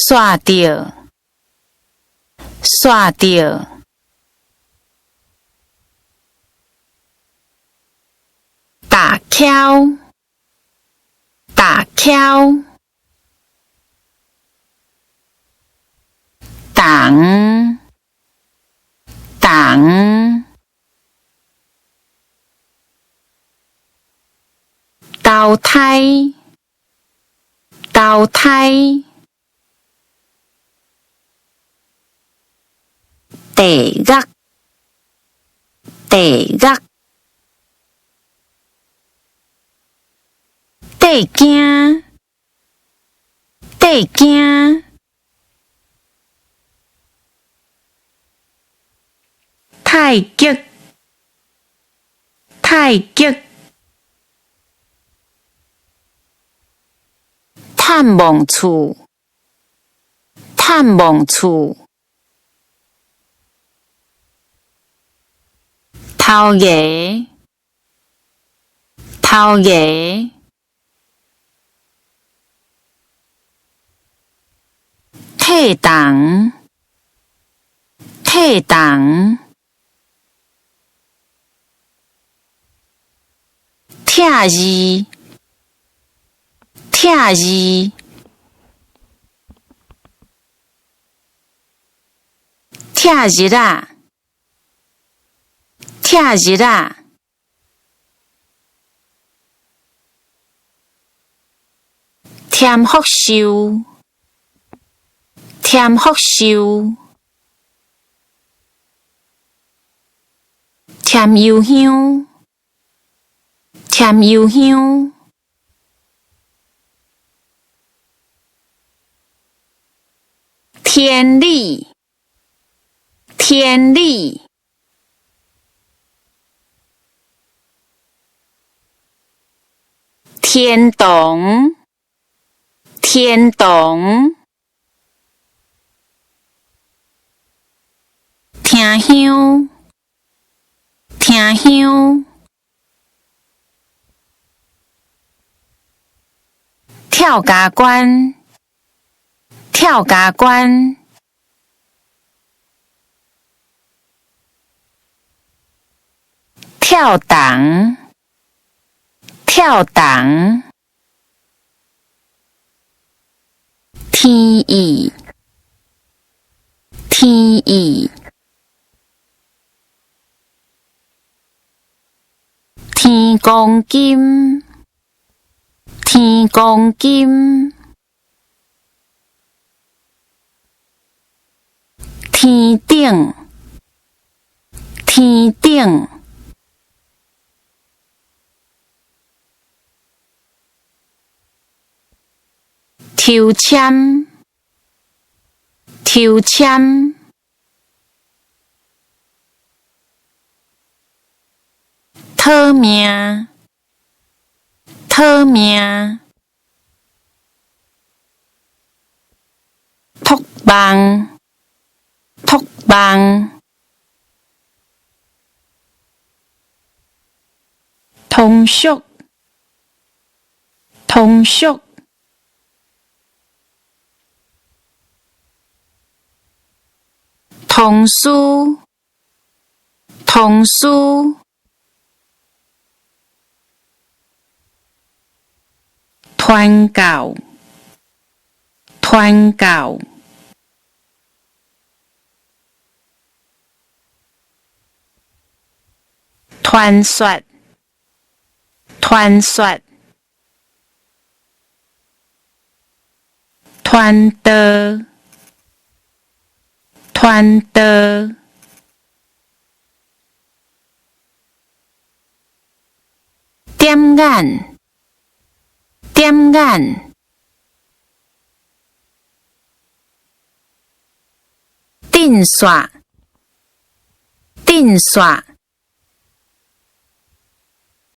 煞著，煞著，踏蹺，踏蹺，重，重，投胎，投胎，地獄，地獄，綴驚，綴驚，太極，太極，探望處，探望處，頭牙，頭牙，退堂，退堂，拆字，拆字，拆日仔，拆日仔，添福壽，添福壽，添油香，添油香，天理，天理，天堂，天堂，聽香，聽香，跳加關，跳加關，跳動，跳動，天意，天意，天公金，天公金，天頂，天頂，抽籤，抽籤，討命，討命，託夢，託夢，通俗，通俗，通事，通事，傳教，傳教，傳說，傳說，傳道，傳道，點眼，點眼，鎮煞，鎮煞。